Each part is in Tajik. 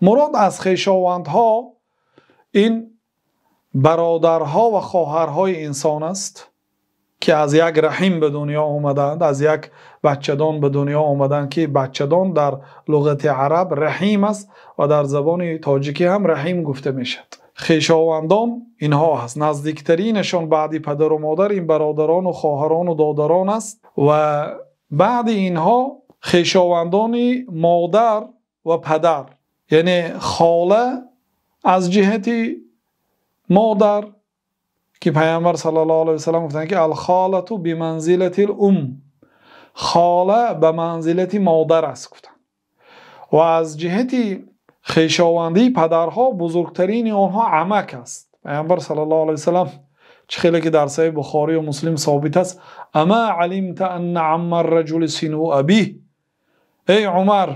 Мурод аз хешовандҳо ин бародарҳо ва хоҳарҳои инсон аст, ки аз як раҳм ба дунё омадаанд, аз як бачадон ба дунё омадаанд, ки бачадон дар луғати араб раҳм аст ва дар забони тоҷикӣ ҳам раҳм гуфта мешавад. Хешовандон инҳо ҳаст. Наздиктаринашон баъд аз падару модар ин бародарон ва хоҳарон ва додарон аст ва баъд инҳо хешовандони модар ва падар, яъне хола аз ҷиҳати модар, ки Паёмбар саллаллоҳу алайҳи васаллам гуфтанд, ки ал-холату биманзилатил-умм, хола ба манзилати модар аст гуфтанд. Ва аз ҷиҳати хешовандии падарҳо бузургтарини онҳо амак аст. Паёмбар саллаллоҳу алайҳи васаллам чӣ хеле ки дар Саҳеҳи Бухорӣ ва Муслим собит аст: «Ама алимта анна аммар-раҷули сину абиҳ». Эй Умар,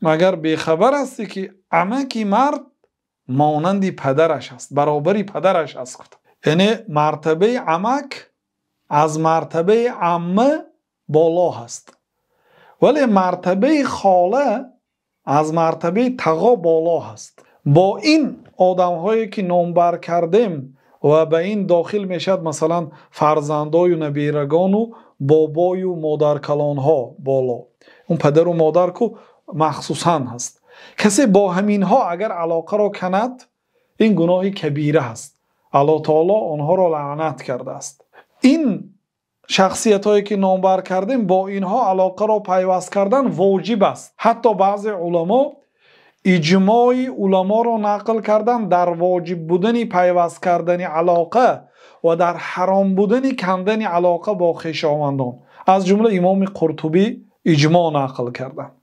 магар бехабар ҳастӣ, ки амаки мард монанди падараш аст, баробари падараш аст гуфт. Яъне мартабаи амак аз мартабаи амма боло ҳаст. Вале мартабаи хола аз мартабаи тағо боло ҳаст. Бо ин одамҳое ки номбар кардем ва ба ин дохил мешавад, масалан фарзандон ва наберагон ва бобой ва модаркалонҳо боло. Он падару модар ку махсусан ҳаст. Касе бо ҳаминҳо агар алоқаро канад, ин гуноҳи кабира ҳаст. Аллоҳи таъоло онҳоро лаънат кардааст. Ин шахсиятҳое ки номбар кардем, бо инҳо алоқаро пайваст кардан воҷиб аст. Ҳатто баъзе уламо иҷмои уламоро нақл карданд дар воҷиб будани пайваст кардани алоқа ва дар ҳаром будани кандани алоқа бо хешовандон. Аз ҷумла Имом Қуртубӣ иҷмо нақл карданд.